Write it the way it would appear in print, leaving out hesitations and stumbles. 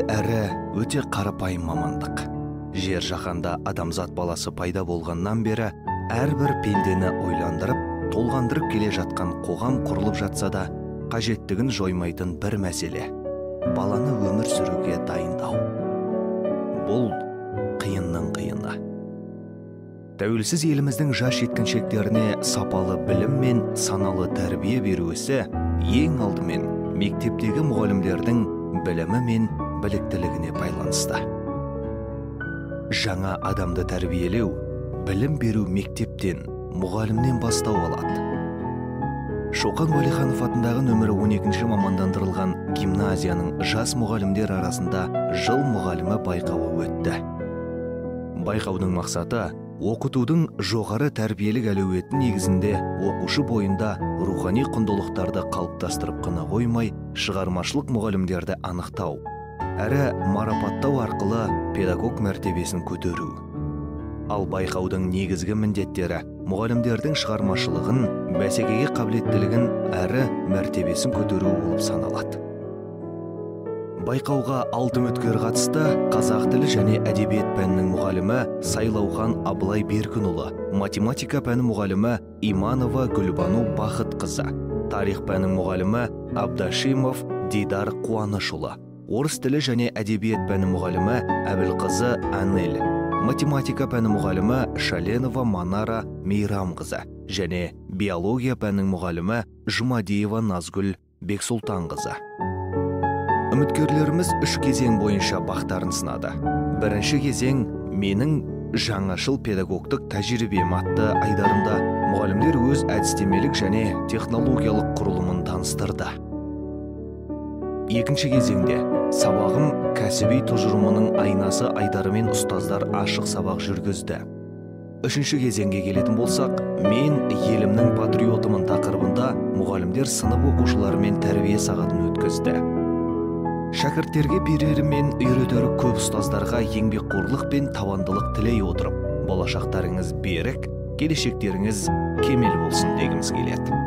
Жауапты әрі өте қарапайым мамандық. Жер жаһанда адамзат баласы пайда болғаннан бері әрбір пендені ойландырып, толғандырып келе жатқан қоғам құрылып жатса да, қажеттігін жоймайтын бір мәселе – баланы өмір сүруге дайындау. Бұл қиынның қиыны. Тәуелсіз еліміздің жас жеткіншектеріне сапалы білім мен саналы тәрбие беру ісі ең алдымен мектептегі мұғалімдердің білімі мен біліктілігіне байланысты. Жаңа адамды тәрбиелеу, білім беру мектептен, мұғалімнен бастау алады. Шоқан Уәлиханов атындағы нөмірі 12-ші мамандандырылған гимназияның жас мұғалімдер арасында жыл мұғалімі байқауы өтті. Байқаудың мақсаты оқытудың жоғары тәрбиелік әлеуеті негізінде оқушы бойында рухани құндылықтарды қалыптастырып қана қоймай, шығармашылық мұғалімдерді анықтау, әрі марапаттау арқылы педагог мәртебесін көтеру. Ал байқаудың негізгі міндеттері мұғалімдердің шығармашылығын, бәсекеге қабілеттілігін әрі мәртебесін көтеру болып саналады. Байқауға 6 үміткер қатысты. Қазақ тілі және әдебиет пәнінің мұғалімі Сайлаухан Абылай Беркінұлы, математика пәні мұғалімі Иманова Гүлбану Бақытқызы, тарих пәнінің мұғалімі Абдашимов Дидар Қуанышұлы, орыс тілі және әдебиет пәні мұғалімі Әбілқызы Анель, математика пәні мұғалімі Шаленова Манара Мейрамқызы және биология пәнінің мұғалімі Жұмадиева Назгүл Бексұлтанқызы. Үміткерлеріміз 3 кезең бойынша бақтарын сынады. Бірінші кезең «Менің жаңашыл педагогтық тәжірибем» атты айдарында мұғалімдер өз әдістемелік және технологиялық құрылымын таныстырды. Екінші кезеңде «Сабағым кәсіби тұжырымының айнасы» айдарымен ұстаздар ашық сабақ жүргізді. Үшінші кезеңге келетін болсақ, «Мен елімнің патриотымын» тақырыбында мұғалімдер сынып оқушыларымен тәрбие сағатын өткізді. Шәкірттерге берері мен үйретері көп ұстаздарға еңбекқорлық пен табандылық тілей отырып, болашақтарыңыз берік, келешектеріңіз кемел болсын дегіміз келеді.